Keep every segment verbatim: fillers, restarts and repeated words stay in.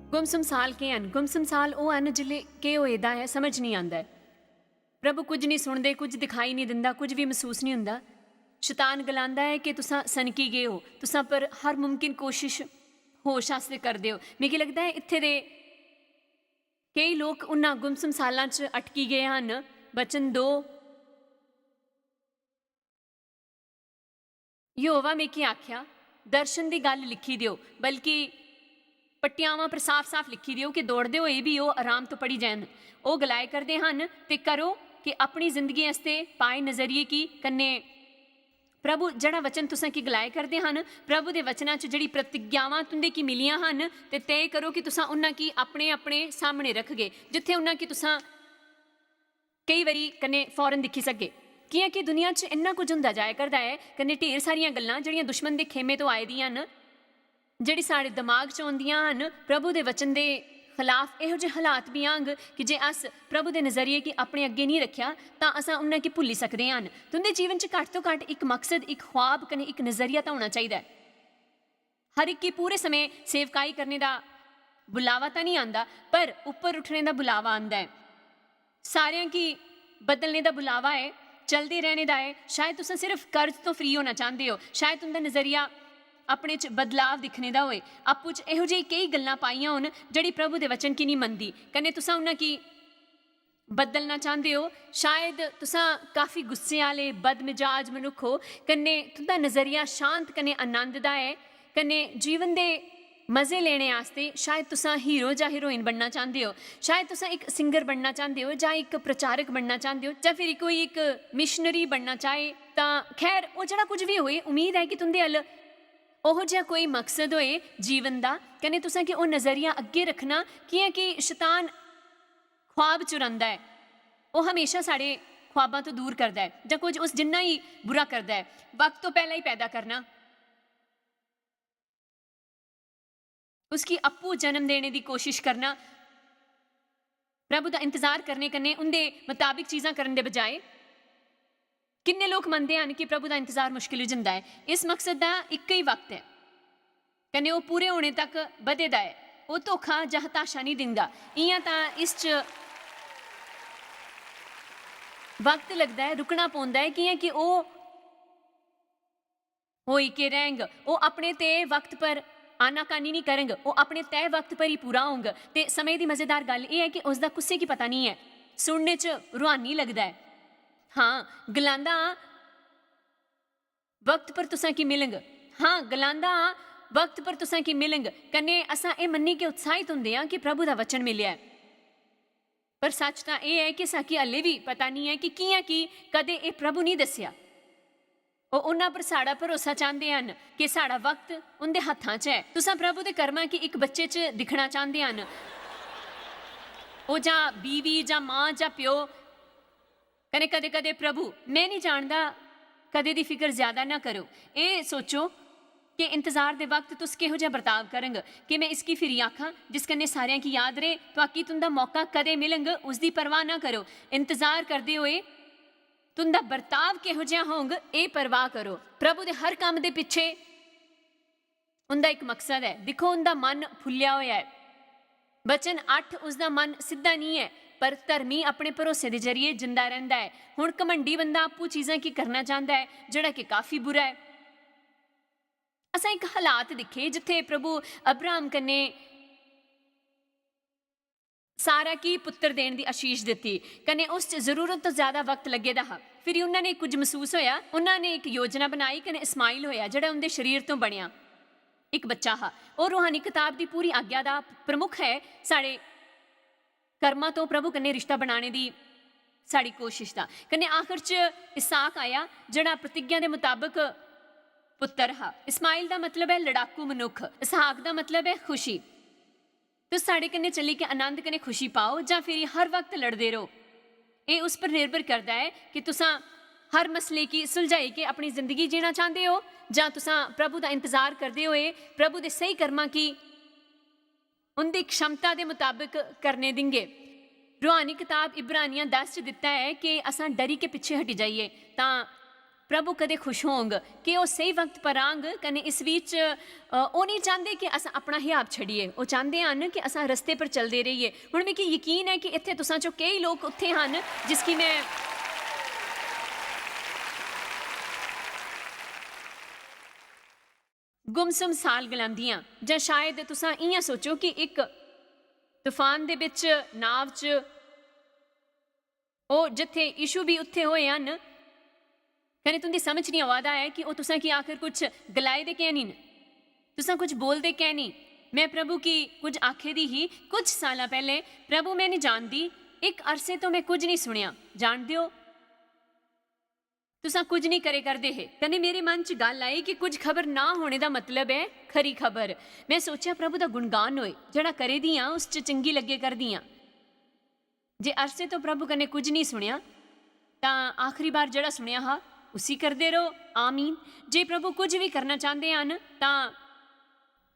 गुमसुम साल केह् हन? गुमसुम साल ओह् हन जिसलै केह् होए दा ऐ, समझ निं आंदा ऐ। प्रभु कुछ निं सुनदे, कुछ दिखाई निं दिंदा, कुछ बी मसूस निं होंदा। शतान गलांदा ऐ कि तुसां सनकी गे ओ, तुसां पर हर मुमकिन कोशिश होश आस्तै करदे ओ। मिगी लगदा ऐ इत्थै दे केई लोक उन्ना गुमसुम सालां च अटकी गे हन। वचन दो, यहोवा मिगी आख्या, "दर्शन दी गल्ल लिखी देओ, बल्कि पट्टियावां पर साफ-साफ लिखी देओ कि दौड़दे होए बी ओह् आराम तो पढ़ी जान।" ओह् गलाए करदे हन, "ते करो कि अपनी जिंदगी आस्तै पाए नजरिये की कन्नै प्रभु जेह्ड़ा वचन तुसें की गलाए करदे हन, प्रभु दे वचनां च जेह्ड़ी प्रतिज्ञावां तुं'दे की मिलियां हन, ते तय करो कि तुसां उन्हां की अपने-अपने सामने रखगे, जित्थै उन्हां की तुसां केई बारी कन्नै फौरन दिक्खी सकगे।" कि'यां कि दुनिया च इन्ना कुछ होंदा जाया करदा ऐ, कन्नै ढेर सारियां गल्लां जेह्ड़ियां दुश्मन दे खेमे तो आए दियां न, जेह्ड़ी साढ़े दमाग च औंदियां हन, प्रभु दे वचन दे खलाफ एहो जे हालात बी आंग कि जे अस प्रभु दे नजरिये गी अपने अग्गें निं रखेआ, तां असां उन्हां गी भुल्ली सकदे हन। तुं'दे जीवन च घट्ट तो घट्ट इक मकसद, इक ख्वाब कन्नै इक नजरिया तां होना चाहिदा ऐ। हर इक गी पूरे समें सेवकाई करने दा बुलावा तां निं आंदा, पर उप्पर उठने दा बुलावा आंदा ऐ। सारेआं गी बदलने दा बुलावा ऐ, चलदे रैह्ने दा ऐ। शायद तुसां सिर्फ कर्ज तो फ्री होना चांह्दे ओ, शायद तुं'दा नजरिया अपने च बदलाव दिक्खने दा होए, आपूं च एहो जेही केई गल्लां पाइयां होन जेह्ड़ी प्रभु दे वचन गी निं मनदी, कन्नै तुसां उन्हां गी बदलना चांह्दे ओ। शायद तुसां काफी गुस्से आह्ले, बदमिजाज मनुक्ख ओ, कन्नै तुं'दा नजरिया शांत कन्नै आनंद दा ऐ, कन्नै जीवन दे मजे लेने आस्तै शायद तुसां हीरो जां हीरोइन बनना चांह्दे ओ, शायद तुसां इक सिंगर बनना चांह्दे ओ, जां इक प्रचारक बनना चांह्दे ओ, जां फिर कोई इक मिशनरी बनना चाहे, तां खैर, ओह् जेह्ड़ा कुछ बी होए, उम्मीद ऐ कि तुं'दे अल ओहो जेहा कोई मकसद होए जीवन दा, कन्नै तुसां गी ओह् नजरिया अग्गें रक्खना, कि'यां कि शतान ख्वाब चुरांदा ऐ। ओह् हमेशा साढ़े ख्वाबां तो दूर करदा ऐ, जां कुछ उस जिन्ना ही बुरा करदा ऐ। वक्त तो पैह्लें ही पैदा करना, उसगी अप्पू जन्म देने दी कोशिश करना, प्रभु दा इंतजार करने कन्नै उं'दे मताबिक चीजां करन दे बजाए। किन्ने लोक मनदे हन कि प्रभु दा इंतजार मुश्किल होई जंदा ऐ। इस मकसद दा इक ही वक्त ऐ, कन्नै ओह् पूरे होने तक बधे दा ऐ। ओह् धोखा जां हताशा निं दिंदा। इ'यां तां इस च वक्त लगदा ऐ, रुकना पौंदा ऐ, कि'यां कि ओह् होई के रैंह्ग, ओह् अपने तय वक्त पर आनाकानी निं करंग, ओह् अपने तय वक्त पर ही पूरा होंग। ते समें दी मजेदार गल्ल एह् ऐ कि उसदा कुसै गी पता निं ऐ। सुनने च रुहानी लगदा ऐ। हां, गलांदा हां, "वक्त पर तुसां की मिलंग।" हां, गलांदा हां, "वक्त पर तुसां की मिलंग।" कन्नै असां एह् मन्नी के उत्साहित होंदे आं कि प्रभु दा वचन मिलेआ ऐ। पर सच तां एह् ऐ कि साकी हल्ले बी पता निं ऐ कि कि'यां की कदें एह् प्रभु निं दस्सेआ। ओह् उन्हां पर साढ़ा भरोसा चांह्दे हन कि साढ़ा वक्त उं'दे हत्थां च ऐ। तुसां प्रभु दे कर्मां गी इक बच्चे च दिक्खना चांह्दे हन। ओह् जां बीवी, जां मां, जां प्यो, कन्नै कदें-कदें, "प्रभु, में निं जानदा, कदें दी फिकर ज्यादा ना करो।" एह् सोचो कि इंतजार दे वक्त तुस किहो जेहा बर्ताव करंग, कि में इसगी फिरी आखां, जिस कन्नै सारेआं गी याद रहे, तुआकी तुं'दा मौका कदें मिलंग, उसदी परवाह ना करो। इंतजार करदे होए तुं'दा बर्ताव किहो जेहा होंग, एह् परवाह करो। प्रभु दे हर कम्म दे पिच्छे उं'दा इक मकसद ऐ। दिक्खो, उं'दा मन फुल्लेआ होएआ ऐ। वचन अट्ठ, "उसदा मन सिद्धा निं ऐ, पर धर्मी अपने भरोसे दे जरिए जिंदा रैंह्दा ऐ।" हुन घमंडी बंदा आपूं चीजां की करना चांह्दा ऐ, जेह्ड़ा कि काफी बुरा ऐ। असें इक हालात दिक्खे जित्थै प्रभु अब्राहम कन्नै सारा की पुत्तर देने दी आशीष दित्ती, कन्नै उस च जरूरत तो ज्यादा वक्त लग्गे दा हा। फिर उन्हां ने कुछ मसूस होया, उन्हां ने इक योजना बनाई, कन्नै इस्माइल होया, जेह्ड़ा उं'दे शरीर तो बनेआ इक बच्चा हा। ओह् रूहानी कताब दी पूरी आज्ञा दा प्रमुख ऐ, साढ़े कर्मा तो प्रभु कन्नै रिश्ता बनाने दी साढ़ी कोशिश दा। कन्नै आखिर च इसहाक आया, जेह्ड़ा प्रतिज्ञा दे मुताबक पुत्तर हा। इस्माइल दा मतलब ऐ लड़ाकू मनुक्ख, इसहाक दा मतलब ऐ खुशी। तुस साढ़े कन्नै चली के आनंद कन्नै खुशी पाओ, जां फिरी हर वक्त लड़दे रहो। एह् उस पर निर्भर करदा ऐ कि तुसां हर मसले गी सुलझाई के अपनी जिंदगी जीना चांह्दे ओ, जां तुसां प्रभु दा इंतजार करदे होए प्रभु दे स्हेई कर्मां गी उं'दी क्षमता दे मताबक करने दिंगे। रूहानी कताब इब्रानियां दस च दित्ता ऐ कि असां डरी के पिच्छे हटी जाइए, तां प्रभु कदे खुश होंग कि ओह् स्हेई वक्त पर आंग। कन्नै इस बीच, अ, ओह् निं चांह्दे कि अस अपना हिजाब छड्डिए, ओह् चांह्दे हन कि अस रस्ते पर चलदे रहिए। हुन मिगी यकीन ऐ कि इत्थै तुसां चों केई लोक उत्थै हन जिसगी में गुमसुम साल गलांदी आं, जां शायद तुसां इ'यां सोचो कि इक तूफान दे बिच नाव च ओह् जित्थै यीशु बी उत्थै होए हन। कन्नै तुंदी समझ निं आवा दा ऐ कि ओह् तुसां की आखर कुछ गलाए दे कैं निं न, तुसां कुछ बोलदे कैं निं। में प्रभु की कुछ आखे दी ही कुछ सालां पैह्ले, "प्रभु, में निं जानदी, इक अरसे तो में कुछ निं सुनेआ, जानदे ओ?" तुसां कुछ निं करे करदे हे। कन्नै मेरे मन च गल्ल आई कि कुछ खबर ना होने दा मतलब ऐ खरी खबर। में सोचेआ, "प्रभु दा गुणगान होए, जेह्ड़ा करे दी आं, उस च चंगी लग्गे करदी आं।" जे अरसे तो प्रभु कन्नै कुछ निं सुनेआ, तां आखरी बार जेह्ड़ा सुनेआ हा, उसी करदे रहो। आमीन। जे प्रभु कुछ बी करना चांह्दे हन, तां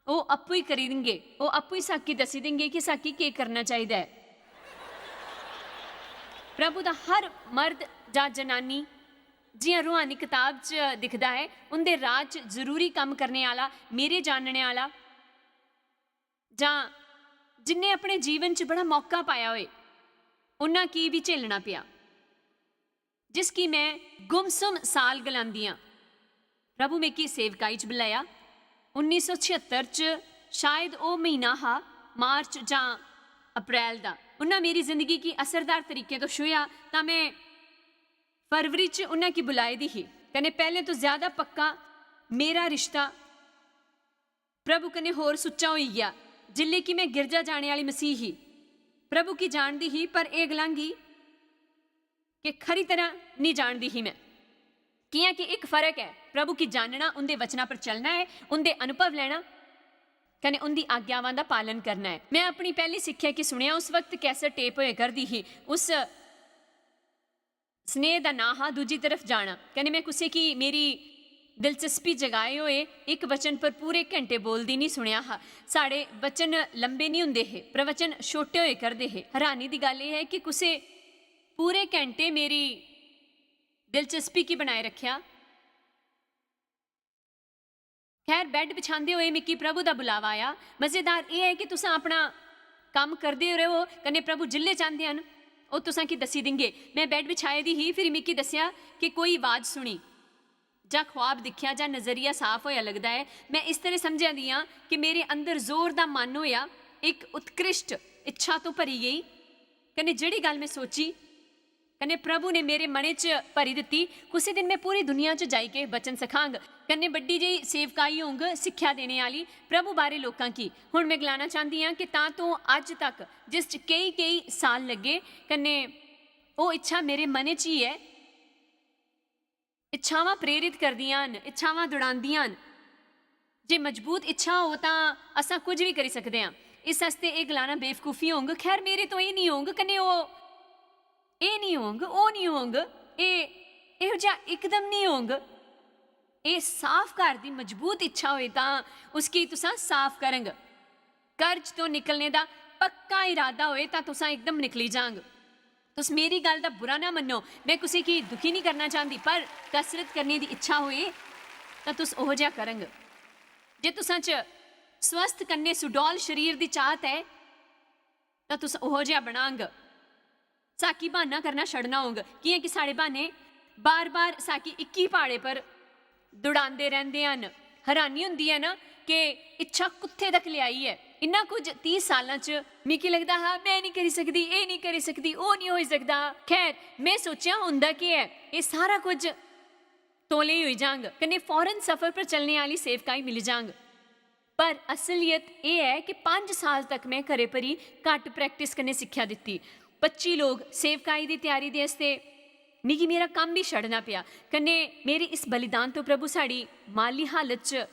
ओह् आपूं ही करी देंगे, ओह् आपूं ही साकी दस्सी देंगे कि साकी केह् करना चाहिदा ऐ। प्रभु दा हर मर्द जां जनानी, जि'यां रूहानी कताब च दिखदा ऐ, उं'दे राज च जरूरी कम्म करने आह्ला, मेरे जानने आह्ला, जां जिन्ने अपने जीवन च बड़ा मौका पाया होए, उन्ना की बी झेलना पेआ, जिसगी में गुमसुम साल गलांदी आं। प्रभु मिगी सेवकाई च बुलाया। उन्नी सौ छिहत्तर च शायद ओह् म्हीना हा, मार्च जां अप्रैल दा। उन्ना मेरी जिंदगी गी असरदार तरीके तो छुआ, तां में फरवरी च उन्ना की बुलाई दी ही। कन्नै पैह्लें तो ज्यादा पक्का मेरा रिश्ता प्रभु कन्नै होर सुच्चा होई गेआ। जिल्ले कि में गिरजा जाने आह्ली मसीह ही, प्रभु की जानदी ही, पर एह् गलांगी कि खरी तरह निं जानदी ही में। कि'यां कि इक फर्क ऐ, प्रभु की जानना, उं'दे वचनां पर चलना ऐ, उं'दे अनुभव लैना, कन्नै उं'दी आज्ञावां दा पालन करना ऐ। में अपनी पैह्ली सिक्खेआ कि सुनेआ, उस वक्त कैसेट टेप होए करदी ही। उस स्नेह दा नांऽ हा दूजी तरफ जाना। कन्नै में कुसै गी मेरी दिलचस्पी जगाए होए इक वचन पर पूरे घैंटे बोलदी निं सुनेआ हा। साढ़े वचन लंबे निं होंदे हे, प्रवचन छोटे होए करदे हे। हैरानी दी गल्ल एह् ऐ कि कुसै पूरे घैंटे मेरी दिलचस्पी गी बनाए रक्खेआ। खैर, बैड बिछांदे होए मिगी प्रभु दा बुलावा आया। मजेदार एह् ऐ कि तुसां अपना कम्म करदे र'वो, कन्नै प्रभु जिल्लै चांह्दे हन, ओह् तुसां गी दस्सी दिंगे। में बैड बिछाए दी ही, फिर मिगी दस्सेआ कि कोई अवाज सुनी, जां ख्वाब दिक्खेआ, जां नजरिया साफ होएआ लगदा ऐ। में इस तरह समझा दी आं कि मेरे अंदर जोर दा मन होएआ, इक उत्कृष्ट इच्छा तो भरी गेई, कन्नै जेह्ड़ी गल्ल में सोची, कन्नै प्रभु ने मेरे मनै च भरी दित्ती, कुसै दिन में पूरी दुनिया च जाइयै वचन सखांग। कन्नै बड्डी जेही सेवकाई होंग, सिक्खेआ देने आह्ली प्रभु बारै लोकां गी। हुन में गलाना चांह्दी आं कि तां तों अज्ज तक, जिस च केई-केई साल लग्गे, कन्नै ओह् इच्छा मेरे मनै च ही ऐ। इच्छावां प्रेरित करदियां न, इच्छावां दौड़ांदियां न। जे मजबूत इच्छा हो तां असां कुछ बी करी सकदे आं। इस आस्तै एह् गलाना बेवकूफी होंग, "खैर, मेरे तो एह् निं होंग," कन्नै ओह्, "एह् निं होंग, ओह् निं होंग, एह्, एहो जेहा इकदम निं होंग।" एह् साफ घर दी मजबूत इच्छा होए तां उसगी तुसां साफ करंग। कर्ज तो निकलने दा पक्का इरादा होए तां तुसां एकदम निकली जांग। तुस मेरी गल्ल दा बुरा ना मन्नो, में कुसै गी दुखी निं करना चांह्दी, पर कसरत करने दी इच्छा होए तां तुस ओहो जेहा करंग। जे तुसां च स्वस्थ कन्नै सुडौल शरीर दी चाहत ऐ तां तुस ओहो जेहा बनांग। साकी ब्हाना करना छड़ना होंग, कि'यां कि साढ़े ब्हाने बार-बार साकी इक्की प्हाड़े पर दौड़ांदे रैंह्दे हन। हैरानी होंदी ऐ ना कि इच्छा कुत्थै तक लेआई ऐ। इन्ना कुछ तीह् सालां च मिगी लगदा हा, "में निं करी सकदी, एह् निं करी सकदी, ओह् निं होई सकदा।" खैर, में सोचेआ, "होंदा केह् ऐ, एह् सारा कुछ तौले ही होई जांग, कन्नै फौरन सफर पर चलने आह्ली सेवकाई मिली जांग।" पर असलियत एह् ऐ कि पंज साल तक में घरै पर ही घट्ट प्रैक्टिस कन्नै सिक्खेआ दित्ती। पच्ची लोक सेवकाई दी त्यारी दे आस्तै मिगी मेरा कम्म बी छड्डना पेआ। कन्नै मेरे इस बलिदान तो प्रभु साढ़ी माली हालत च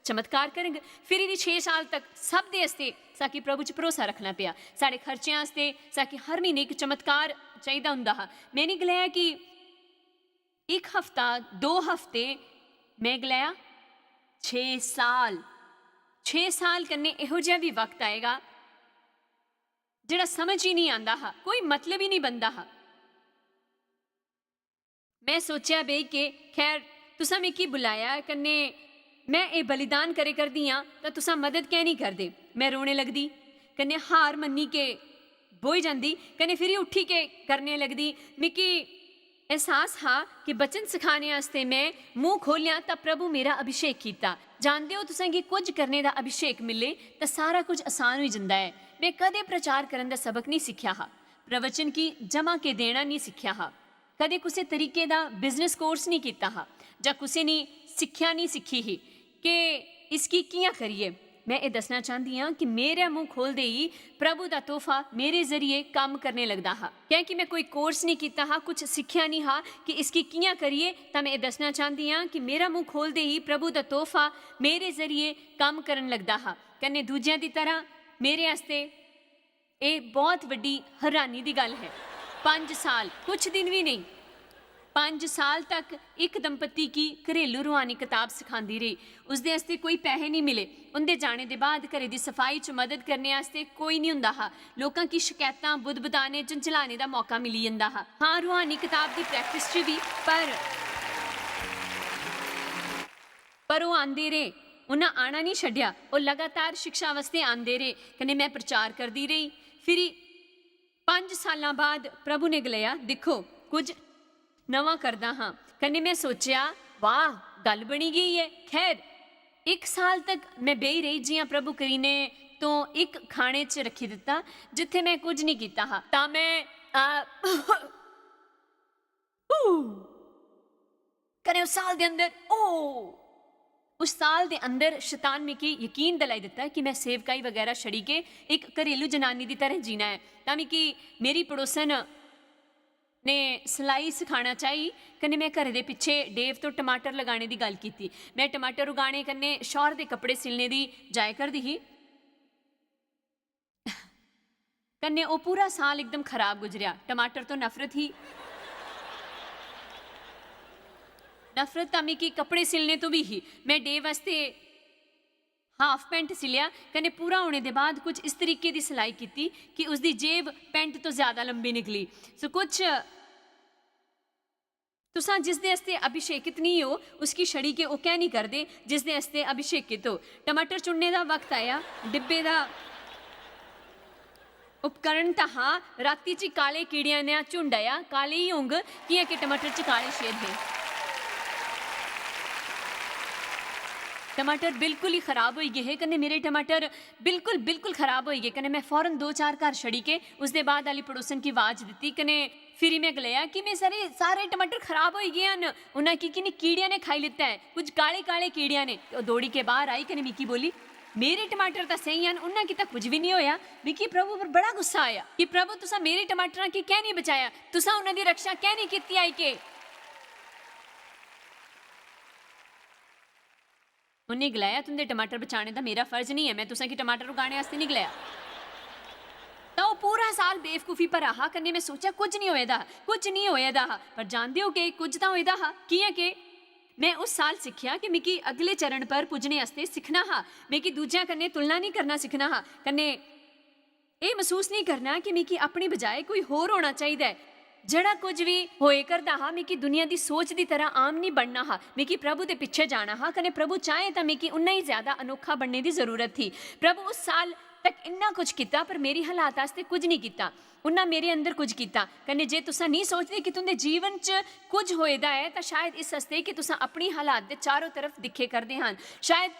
चमत्कार करग। फिर इ'नें छे साल तक सब दे आस्तै साकी प्रभु च भरोसा रखना पेआ। साढ़े खर्चें आस्तै साकी हर म्हीने इक चमत्कार चाहिदा होंदा हा। में निं गलाया कि इक हफ्ता, दो हफ्ते, में गलाया, "छे साल, छे साल कन्नै एहो जेहा बी वक्त आएगा जेह्ड़ा समझ ही निं आंदा हा, कोई मतलब ही निं बनदा हा।" में सोचेआ बेही के, "खैर, तुसां मिगी बुलाया ऐ, कन्नै में एह् बलिदान करे करदी आं, तां तुसां मदद कैं निं करदे?" में रोने लगदी, कन्नै हार मन्नी के बोही जंदी, कन्नै फिरी उट्ठी के करने लगदी। मिगी एहसास हा कि वचन सखाने आस्तै में मूंह खोह्‌लेआ तां प्रभु मेरा अभिषेक कीता। जानदे ओ, तुसें गी कुछ करने दा अभिषेक मिले तां सारा कुछ आसान होई जंदा ऐ। में कदें प्रचार करन दा सबक निं सिक्खेआ हा, प्रवचन गी जमा के देना निं सिक्खेआ हा, कदें कुसै तरीके दा बिजनेस कोर्स निं कीता हा जां कुसै ने सिक्खेआ निं सिक्खी ही कि इसगी कि'यां करिए। में एह् दस्सना चांह्‌दी आं कि मेरा मूंह खोह्‌लदे ही प्रभु दा तोहफा मेरे जरिए कम्म करने लगदा हा। कैंह्‌कि में कोई कोर्स निं कीता हा, कुछ सिक्खेआ निं हा कि इसगी कि'यां करिए, तां में एह् दस्सना चांह्‌दी आं कि मेरा मूंह खोह्‌लदे ही प्रभु दा तोहफा मेरे जरिए कम्म करन लगदा हा। कन्नै दूजियां दी तरह मेरे आस्तै एह् बौह्‌त बड्डी हैरानी दी गल्ल ऐ। पंज साल, कुछ दिन बी नेईं, पंज साल तक इक दंपति गी घरेलू रूहानी कताब सखांदी रेही। उसदे आस्तै कोई पैहे निं मिले। उं'दे जाने दे बाद घरै दी सफाई च मदद करने आस्तै कोई निं होंदा हा। लोकां गी शकैतां, बुदबुदाने, झंझलाने दा मौका मिली जंदा हा। हां, रूहानी कताब दी प्रैक्टिस च बी, पर, पर ओह् आंदे रेह्। उ'नें आना निं छड्डेआ। ओह् लगातार शिक्षा आस्तै आंदे रेह्, कन्नै में प्रचार करदी रेही। फिरी पंज सालां बाद प्रभु ने गलाया, "दिक्खो, कुछ नमां करदा हां।" कन्नै में सोचेआ, "वाह, गल्ल बनी गेई ऐ।" खैर, इक साल तक में बेही रेही, जि'यां प्रभु करीने तो इक खाने च रक्खी दित्ता, जित्थै में कुछ निं कीता हा। तां में, आ, कन्नै उस साल दे अंदर, ओ, उस साल दे अंदर शैतान मिगी यकीन दिलाई दित्ता कि में सेवकाई बगैरा छड़ी के इक घरेलू जनानी दी तरह जीना ऐ। तां मिगी मेरी पड़ोसन ने सलाई सखाना चाही, कन्नै में घरै दे पिच्छे डेव तो टमाटर लगाने दी गल्ल कीती। में टमाटर उगाने कन्नै शौहर दे कपड़े सिलने दी जाया करदी ही। कन्नै ओह् पूरा साल इकदम खराब गुजरेआ। टमाटर तो नफरत ही। नफरत तां मिगी कपड़े सिलने तो बी ही। में डेव आस्तै हाफ पैंट सिलेआ, कन्नै पूरा होने दे बाद कुछ इस तरीके दी सलाई कीती कि उसदी जेब पैंट तो ज्यादा लंबी निकली। सो कुछ तुसां जिसदे आस्तै अभिषेकित निं ओ, उसगी छड़ी के ओह् कैं निं करदे जिसदे आस्तै अभिषेकित ओ? टमाटर चुनने दा वक्त आया, डिब्बे दा उपकरण तां हा, राती च काले कीड़ियां नेहा झुंड आया, काले ही होंग, कि'यां के टमाटर च काले छेद हे। टमाटर बिल्कुल ही खराब होई गे हे, कन्नै मेरे टमाटर बिल्कुल, बिल्कुल खराब होई गे, कन्नै में फौरन दो चार घर छड़ी के उसदे बाद आह्ली पड़ोसन गी आवाज दित्ती, कन्नै फिरी में गलाया कि में सारे, सारे टमाटर खराब होई गे हन। उन्नै की, किन्नी कीड़ियां ने खाई लित्ता ऐ, कुछ काले, काले कीड़ियां ने। ते ओह् दौड़ी के बाह्र आई कन्नै मिगी बोली, "मेरे टमाटर तां स्हेई हन, उन्नै कीता कुछ बी निं होया।" मिगी प्रभु पर बड़ा गुस्सा आया कि, "प्रभु, तुसां मेरे टमाटरां गी कैं निं बचाया? तुसां उन्हां दी रक्षा कैं निं कीती?" आई के उन्नै गलाया, "तुं'दे टमाटर बचाने दा मेरा फर्ज निं ऐ, में तुसें गी टमाटर उगाने आस्तै निं गलाया।" तां ओह् पूरा साल बेवकूफी भरा हा, कन्नै में सोचेआ, "कुछ निं होए दा, कुछ निं होए दा हा।" पर जानदे ओ केह्, कुछ तां होए दा हा। कि'यां के में उस साल सिक्खेआ कि मिगी अगले चरण पर पुज्जने आस्तै सिक्खना हा, मिगी दूजेआं कन्नै तुलना निं करना सिक्खना हा, कन्नै एह् मसूस निं करना कि मिगी अपनी बजाए कोई होर होना चाहिदा ऐ। जेह्ड़ा कुछ बी होए करदा हा, मिगी दुनिया दी सोच दी तरह आम निं बनना हा। मिगी प्रभु दे पिच्छे जाना हा, कन्नै प्रभु चाहे तां मिगी उन्ना ही ज्यादा अनोखा बनने दी जरूरत थी। प्रभु उस साल तक इन्ना कुछ कीता, पर मेरी हालात आस्तै कुछ निं कीता। उन्ना मेरे अंदर कुछ कीता। कन्नै जे तुसां निं सोचदे कि तुं'दे जीवन च कुछ होए दा ऐ, तां शायद इस आस्तै कि तुसां अपनी हालात दे चारों तरफ दिक्खे करदे हन। शायद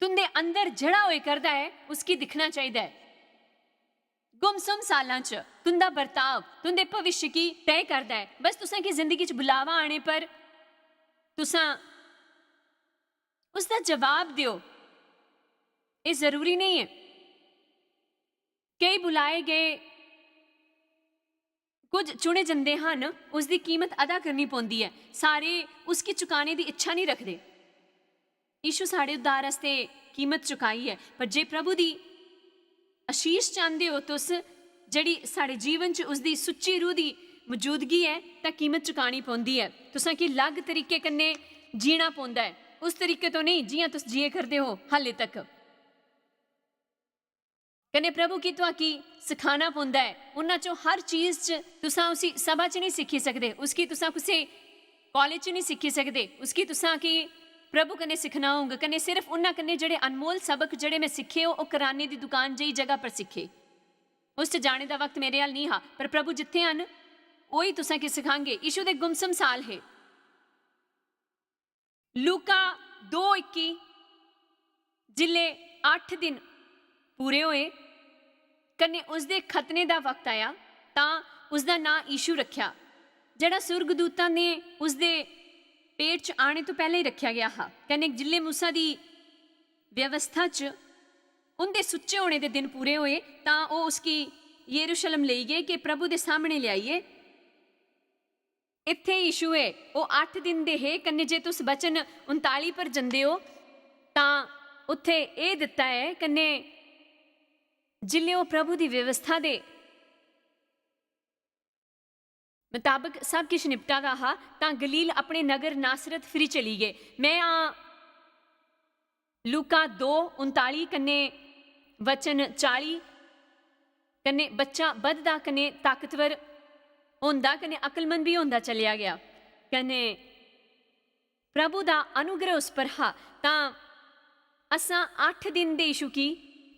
तुं'दे अंदर जेह्ड़ा होए करदा ऐ, उसगी दिक्खना चाहिदा ऐ। गुमसुम सालां च तुं'दा बर्ताव तुं'दे भविष्य गी तय करदा ऐ। बस तुसें गी जिंदगी च बुलावा आने पर तुसां उसदा जवाब देओ। एह् जरूरी नेईं ऐ। केई बुलाए गे, कुछ चुने जंदे हन, उसदी कीमत अदा करनी पौंदी ऐ। सारे उसगी चुकाने दी इच्छा निं रखदे। यीशु साढ़े उद्धार आस्तै कीमत चुकाई ऐ, पर जे प्रभु दी आशीष चांह्दे ओ तुस, जेह्ड़ी साढ़े जीवन च उसदी सुच्ची रूह दी मजूदगी ऐ, तां कीमत चुकानी पौंदी ऐ। तुसें गी अलग तरीके कन्नै जीना पौंदा ऐ, उस तरीके तो नेईं जि'यां तुस जिये करदे ओ हाले तक। कन्नै प्रभु की तुआकी सखाना पौंदा ऐ। उन्हां चों हर चीज च तुसां उसी सभा च नहीं सिक्खी सकदे, उसकी तुसां कुसै कालेज च नहीं सिक्खी सकदे, उसकी तुसां की प्रभु कन्नै सिक्खना होंग। कन्नै सिर्फ उन्हां कन्नै जेह्ड़े अनमोल सबक जेह्ड़े में सिक्खे, ओह् कराने दी दुकान जेही जगह पर सिक्खे। उस च जाने दा वक्त मेरे अल नहीं हा, पर प्रभु जित्थै हन, ओही तुसां की सखांगे। यीशु दे गुमसम साल हे। लूका दो इक्की, जिल्ले अट्ठ दिन पूरे होए, कन्नै उसदे खतने दा वक्त आया, तां उसदा नां यीशु रखेआ, जेह्ड़ा सुर्गदूतां ने उसदे पेट च आने तो पैह्लें ही रखेआ गया हा। कन्नै जिल्ले मूसा दी व्यवस्था च उंदे सुच्चे होने दे दिन पूरे होए, तां ओह् उसकी यरूशलेम लेई गे कि प्रभु दे सामने लेआइए। इत्थै यीशु ऐ, ओह् अट्ठ दिन दे हे। कन्नै जे तुस वचन उनताली पर जंदे ओ, तां उत्थै एह् दित्ता ऐ, कन्नै जिल्ले ओह् प्रभु दी व्यवस्था दे मताबक सब किश निपटा दा हा, तां गलील अपने नगर नासरत फिरी चली गे। में आं लूका दो उनताली कन्नै वचन चाली, कन्नै बच्चा बधदा कन्नै ताकतवर होंदा कन्नै अकलमंद भी होंदा चलेआ गया। कन्नै प्रभु दा अनुग्रह उस पर हा। तां असां अट्ठ दिन दे यीशु गी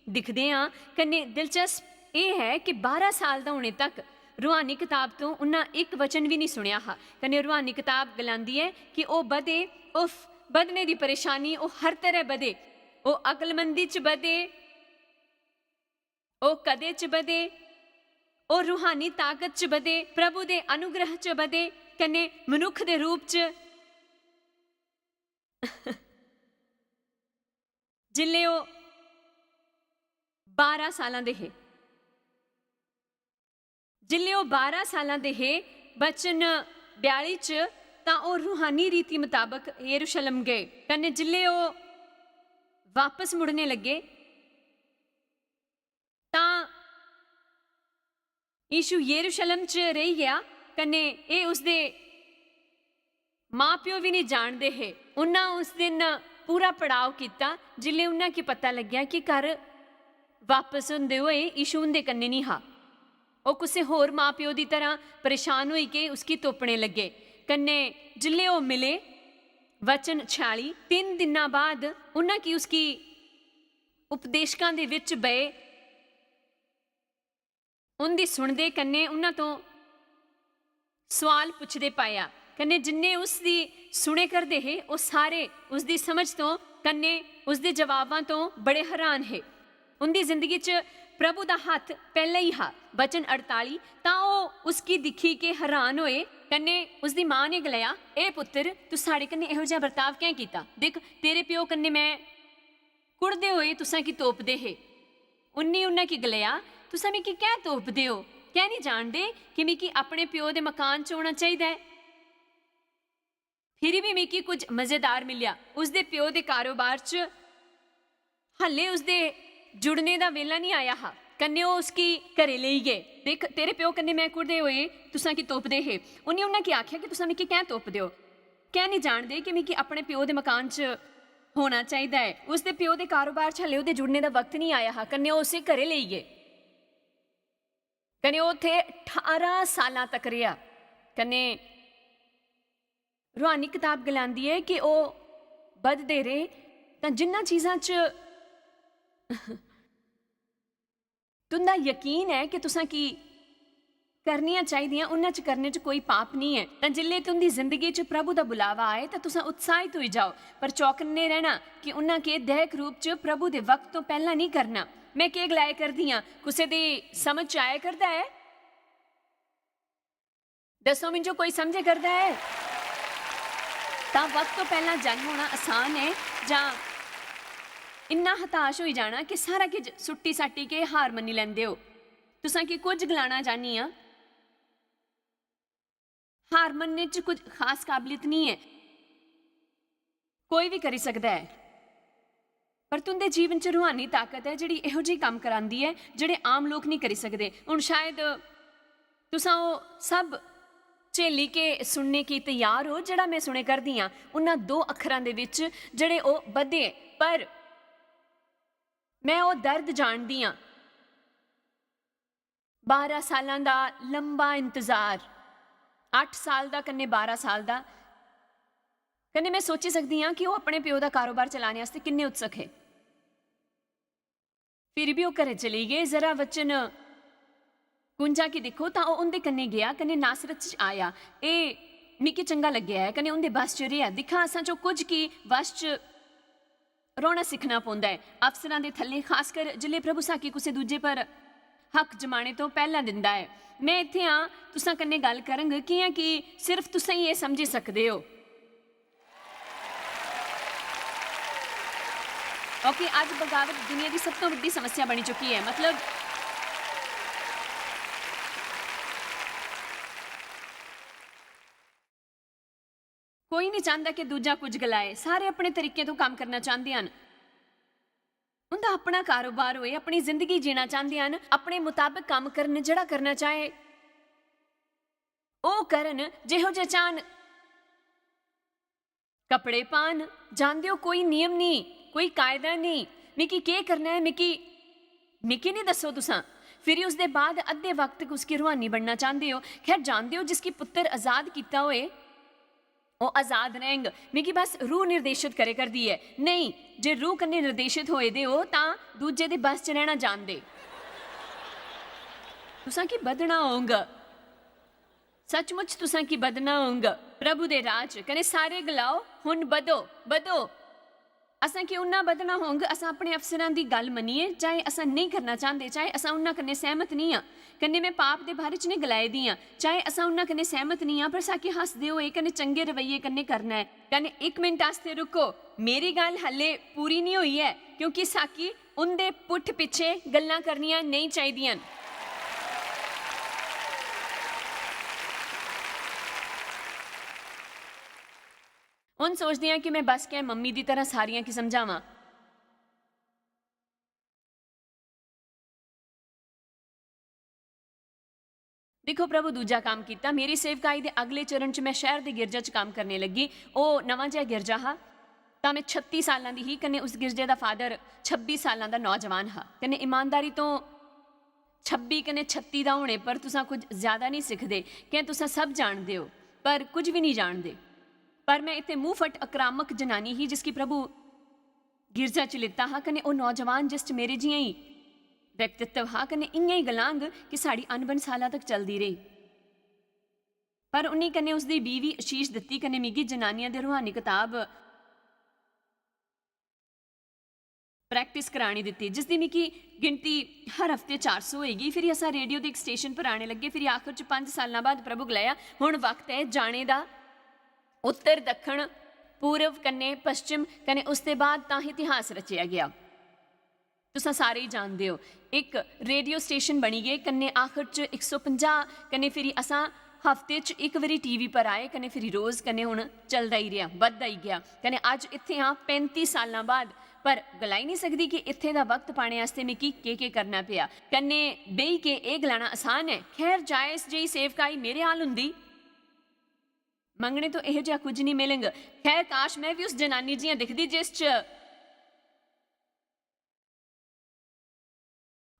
दिखदे आं। कन्नै दिलचस्प एह् ऐ कि बारां साल दा होने तक रूहानी कताब तो उन्ना इक वचन भी नहीं सुनेआ हा। कन्नै रूहानी कताब गलांदी ऐ कि ओह् बधे, उफ, बधने दी परेशानी, ओह् हर तरह बधे, ओह् अकलमंदी च बधे, ओह् कदे च बधे, ओह् रूहानी ताकत च बधे, प्रभु दे अनुग्रह च बधे, कन्नै मनुक्ख दे रूप च। जिल्ले ओह् बारां सालां दे हे, जिल्ले ओह् बारां सालां दे हे, वचन बयाली च, तां ओह् रूहानी रीति मताबक यरूशलेम गए। कन्नै जिल्ले ओह् वापस मुड़ने लगे, तां यीशु यरूशलेम च रेही गया, कन्नै एह् उसदे मां प्यो भी नहीं जानदे हे। उन्ना उस दिन पूरा पड़ाव कित्ता, जिल्ले उन्ना की पता लग्या कि घर वापस होंदे होए यीशु उंदे कन्नै नहीं हा। ओह् कुसै होर मां प्यो दी तरह परेशान होई के उसकी तोपने लगे। कन्नै जिल्ले ओह् मिले, वचन छियाली, तिन्न दिनां बाद उन्ना की उसकी उपदेशकां दे विच बहे, उंदी सुनदे कन्नै उन्हां तों सुआल पुछदे पाया। कन्नै जिन्ने उसदी सुने करदे हे, ओह् सारे उसदी समझ तों कन्नै उसदे जवाबां तों बड़े हैरान हे। उंदी जिंदगी च प्रभु दा हत्थ पैह्लें ही हा। वचन अड़ताली, तां ओह् उसगी दिक्खी के हैरान होए। कन्नै उसदी मां ने गलाया, "ए पुत्तर, तू साढ़े कन्नै एहो जेहा बर्ताव कैं कीता? दिक्ख, तेरे प्यो कन्नै में कुड़दे होए तुसां की तोपदे हे।" उन्नी उन्हां की गलाया, "तुसां मिगी कैं तोपदे ओ? कैं नहीं जानदे कि मिगी अपने प्यो दे मकान च होना चाहिदा ऐ?" फिरी भी मिगी कुछ मजेदार मिलेआ। उसदे प्यो दे कारोबार च हल्ले उसदे जुड़ने दा वेला नहीं आया हा, कन्नै ओह् उसकी घरे लेई गे। "दिक्ख, तेरे प्यो कन्नै में कुड़दे होए तुसां की तोपदे हे।" उन्नी उन्हां की आखेआ कि तुसां मिगी कैं तोपदे ओ? कैं नहीं जानदे कि मिगी अपने प्यो दे मकान च होना चाहिदा ऐ? उसदे प्यो दे कारोबार च हल्ले ओह्दे जुड़ने दा वक्त नहीं आया हा, कन्नै ओह् उसी घरे लेई गे। कन्नै ओह् उत्थै ठारां सालां तक रेहा। कन्नै रूहानी कताब गलांदी ऐ कि ओह् बधदे रेह्, तां जिन्ना चीजां च तुं'दा यकीन ऐ कि तुसां की करनियां चाहिदियां, उन्हां च करने च कोई पाप निं ऐ। तां जिसलै तुं'दी जिंदगी च प्रभु दा बुलावा आए, तां तुसां उत्साहित होई जाओ। पर चौकन्ने रहना कि उन्हां के दैहक रूप च प्रभु दे वक्त तो पैह्लां निं करना। में केह् गलाए करदी आं, कुसै दी समझ च आया करदा ऐ? दस्सो मिंजो, कोई समझे करदा ऐ? तां वक्त तो पैह्लां जन्म होना आसान ऐ जां इन्ना हताश होई जाना कि सारा किश सुट्टी साटी के हार मन्नी लैंदे ओ? तुसां की कुछ गलाना चाह्न्नी आं, हार मन्नने च कुछ खास काबलियत निं ऐ। कोई बी करी सकदा ऐ, पर तुं'दे जीवन च रूहानी ताकत ऐ जेह्ड़ी एहो जेही कम्म करांदी ऐ जेह्ड़े आम लोक निं करी सकदे। हुन शायद तुसां ओह् सब झेली के सुनने की तैयार ओ जेह्ड़ा में सुने करदी आं, उन्हां दो अक्खरां दे विच जेह्ड़े ओह् बधे, पर में ओह् दर्द जानदी आं। बारां सालां दा लंबा इंतजार, अट्ठ साल दा कन्नै बारां साल दा, कन्नै में सोची सकदी आं कि ओह् अपने प्यो दा कारोबार चलाने आस्तै किन्ने उत्सुक हे। फिर बी ओह् घरै चली गे। जरा वचन कुंजा गी दिक्खो तां ओह् उं'दे कन्नै गेआ, कन्नै नासरत च आया। एह् मिगी चंगा लग्गेआ ऐ, कन्नै उं'दे बस च रेहा। दिक्खा, असां चो कुछ गी वश च रौह्ना सिक्खना पौंदा ऐ। अफसरां दे थल्ले, खासकर जिसलै प्रभु साकी कुसै दूजे पर हक जमाने तो पैह्‌ला दिंदा ऐ। में इत्थै आं, तुसां कन्नै गल्ल करङ, कि'यां कि सिर्फ तुसां ई एह् समझी सकदे ओ। ओके, अज्ज बगावत दुनिया दी सब तो बड्डी समस्या बनी चुकी ऐ। मतलब, कोई नहीं चांह्‌दा कि दूजा कुछ गलाए। सारे अपने तरीके तो कम्म करना चांह्‌दे हन। उं'दा अपना कारोबार होए, अपनी जिंदगी जीना चांह्‌दे हन, अपने मुताबक कम्म करन, जेह्‌ड़ा करना चाहे, ओह् करन, जेहो जे चाहन। कपड़े पान, जानदे ओ, कोई नियम नेईं, कोई कायदा नेईं। मिगी केह् करना ऐ, मिगी, मिगी निं दस्सो तुसां। फिरी उसदे बाद अद्धे वक्त उसगी रूहानी बनना चांह्‌दे ओ। खैर, जानदे ओ, जिसगी पुत्तर आजाद कीता होए, ओह् आजाद रैंह्‌ग। मिगी बस रूह निर्देशत करे करदी ऐ। नेईं, जे रूह कन्नै निर्देशत होए दे ओ, तां दूजे दे बस च रैह्‌ना जानदे। तुसां की बधना होंग। सचमुच तुसां की बधना होंग प्रभु दे राज च। कन्नै सारे गलाओ, "हुन बधो, बधो।" असां की उन्ना बधना होंग, असां अपने अफसरां दी गल्ल मन्निए, चाहे असां नेईं करना चांह्‌दे, चाहे असां उन्ना कन्नै सैह्‌मत नेईं आं। कन्नै में पाप दे बारे च नेईं गलाए दी आं, चाहे असां उन्ना कन्नै सैह्‌मत नेईं आं, पर साकी हसदे होए कन्नै चंगे रवैये कन्नै करना ऐ। कन्नै इक मिंट आस्तै रुको, मेरी गल्ल हल्ले पूरी नेईं होई ऐ, क्योंकि साकी उं'दे पुट्ठ पिच्छे गल्लां करनियां नेईं चाहिदियां न। हुन सोचदी आं कि में बस गै मम्मी दी तरह सारियां गी समझावां। दिक्खो, प्रभु दूजा कम्म कीता। मेरी सेवकाई दे अगले चरण च में शैह्‌र दे गिरजा च कम्म करने लग्गी। ओह् नमां जेहा गिरजा हा, तां में छत्ती साल्लां दी ही, कन्नै उस गिरजे दा फादर छब्बी साल्लां दा नौजवान हा। कन्नै ईमानदारी तो छब्बी कन्नै छत्ती दा होने पर तुसां कुछ ज्यादा नेईं सिखदे, कैं तुसां सब जानदे ओ, पर कुछ बी नेईं जानदे। पर में इत्थै मूंह फट आक्रामक जनानी ही, जिसगी प्रभु गिरजा च लित्ता हा, कन्नै ओह् नौजवान, जिस च मेरे जि'यां ई व्यक्तित्व हा, कन्नै इ'यां ई गलांग कि साढ़ी अनबन सालां तक चलदी रेही। पर उन्नी कन्नै उसदी बीवी आशीष दित्ती, कन्नै मिगी जनानियां दे रूहानी कताब प्रैक्टिस करानी दित्ती, जिसदी मिगी गिनती हर हफ्ते चार सौ होई गेई। फिर असां रेडियो दे इक स्टेशन पर आने लग्गे। फिर आखर च पंज सालां बाद प्रभु गलाया, "हुन वक्त ऐ जाने दा।" उत्तर, दक्खन, पूर्व कन्नै पश्चिम, कन्नै उसदे बाद तां इतिहास रचेआ गेआ। तुसां सारे ही जानदे ओ, इक रेडियो स्टेशन बनी गे, कन्नै आखर च इक सौ पंजाह्, कन्नै फिरी असां हफ्ते च इक बारी टीवी पर आए, कन्नै फिरी रोज, कन्नै हुन चलदा ही रेहा, बधदा ही गेआ। कन्नै अज्ज इत्थै आं पैंती साल्लां बाद, पर गलाई निं सकदी कि इत्थै दा वक्त पाने आस्तै मिगी केह्-केह् करना पेआ। कन्नै बेही के एह् गलाना असान ऐ, खैर, जायज जेही सेवकाई मेरे हाल हुंदी। मंगने तो एहो जेहा कुछ निं मिलग। खैर, काश, में बी उस जनानी जि'यां दिखदी जिस च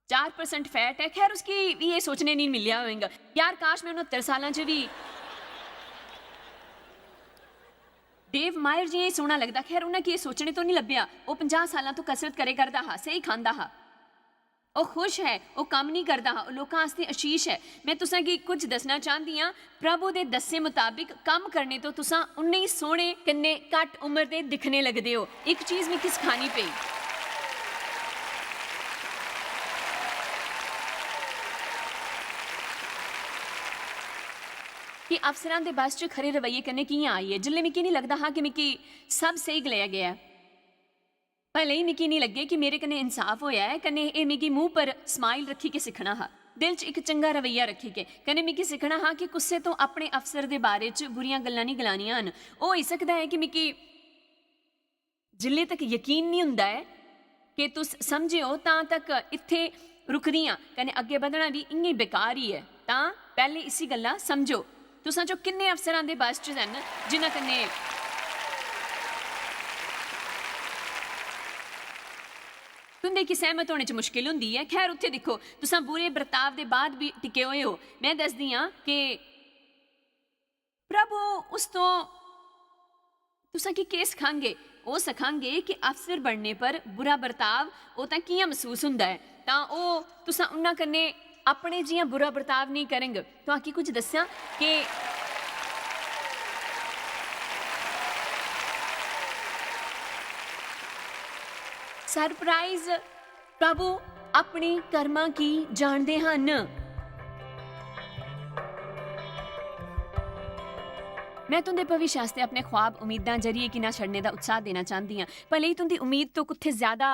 चार परसेंट फैट ऐ। खैर, उसगी बी एह् सोचने निं मिलेआ होएगा, "यार, काश, में उनहत्तर सालां च बी डेव मायर जि'यां ही सोह्ना लगदा।" खैर, उ'नें गी एह् सोचने तो निं लब्भेआ। ओह् पंजाह् सालां तो कसरत करे करदा हा, स्हेई खांदा हा। ओह् खुश ऐ, ओह् कम्म निं करदा हा, ओह् लोकां आस्तै आशीष ऐ। में तुसें गी कुछ दस्सना चांह्दी आं, प्रभु दे दस्से मताबिक कम्म करने तो तुसां उन्ने ही सोह्ने कन्नै घट्ट उम्र दे दिक्खने लगदे ओ। इक चीज मिगी सखानी पेई। कि अफसरां दे बस च खरे रवैये कन्नै कि'यां आई ऐ, जिसलै मिगी निं लगदा हा कि मिगी सब स्हेई गलाया गेआ ऐ। भले ही मिगी निं लग्गे कि मेरे कन्नै इंसाफ होआ ऐ, कन्नै एह् मिगी मूंह पर smile रक्खी के सिक्खना हा, दिल च इक चंगा रवैया रक्खी के, कन्नै मिगी सिक्खना हा कि कुसै तो अपने अफसर दे बारे च बुरियां गल्लां निं गलानियां हन। होई सकदा ऐ कि मिगी जिल्ले तक यकीन निं हुंदा ऐ कि तुस समझे ओ, तां तक इत्थै रुकदियां कन्नै अग्गें बधना बी इ'यां ही बेकार ही ऐ। तां पैह्लें इसी गल्ला समझो। तुसां चो किन्ने अफसरां दे बस च हैन जिन्हां कन्नै तुं'दे गी सैह्मत होने च मुश्किल होंदी ऐ। खैर, उत्थै दिक्खो, तुसां बुरे बर्ताव दे बाद बी टिके होए ओ। में दसदी आं कि प्रभु उस तो तुसां की केह् सखांगे? ओह् सखांगे कि अफसर बनने पर बुरा बर्ताव ओह् तां कि'यां मसूस हुंदा ऐ, तां ओह् तुसां उन्ना कन्नै अपने जि'यां बुरा बर्ताव नेईं करंग। तुआं की कुछ दस्सां कि सरप्राइज, प्रभु अपने कर्मां की जानदे हन। मैं तुंदे भविष्य आस्तै अपने ख्वाब, उम्मीदां जरिए कि ना छड़ने दा उत्साह देना चांह्दी आं। भले ही तुंदी उम्मीद तो कुत्थे ज्यादा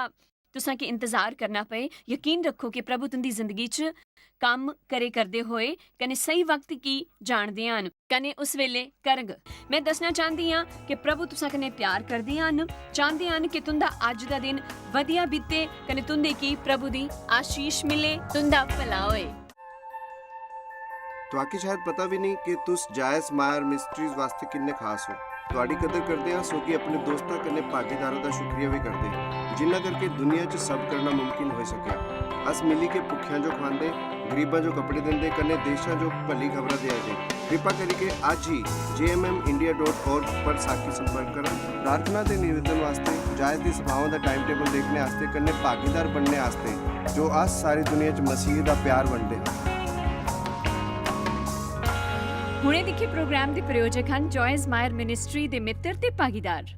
तुसां की इंतजार करना पए, यकीन रखो कि प्रभु तुंदी जिंदगी च कम्म करे करदे होए कने सही वक्त की जानदे हन कने उस वेले करग। मैं दसना चांह्दी आं कि प्रभु तुसां कन्नै प्यार करदे हन, चांह्दे हन कि तुंदा अज्ज दा दिन वधिया बीते कने तुंदे की प्रभु दी आशीष मिले, तुंदा भला होए। तुआकी शायद पता भी नहीं कि तुस जायस मायर मिस्ट्रीज वास्ते किन्ने खास हो। तुआडी कदर करदे आं, सो कि अपने दोस्तां कन्नै भागीदारां दा शुक्रिया भी करदे, जिन्ना करके दुनिया च सब करना मुमकिन होई सकेआ। अस मिली के भुक्खेआं जो खवांदे, गरीबां जो कपड़े दिंदे, कन्नै देशां जो भली खबरां देआ दे। कृपा करियै अज्ज ही J M M India dot org पर साकी संपर्क करा। प्रार्थना ते निवेदन वास्ते, जायस दी सभावां दा टाइम टेबल देखने आस्ते, कन्नै भागीदार बनने आस्ते, जो अस सारी दुनिया च मसीह दा प्यार बंडदे हां। हुणे दिक्खे प्रोग्राम दे प्रायोजक हन जॉयस मायर मिनिस्ट्री दे मित्र ते भागीदार।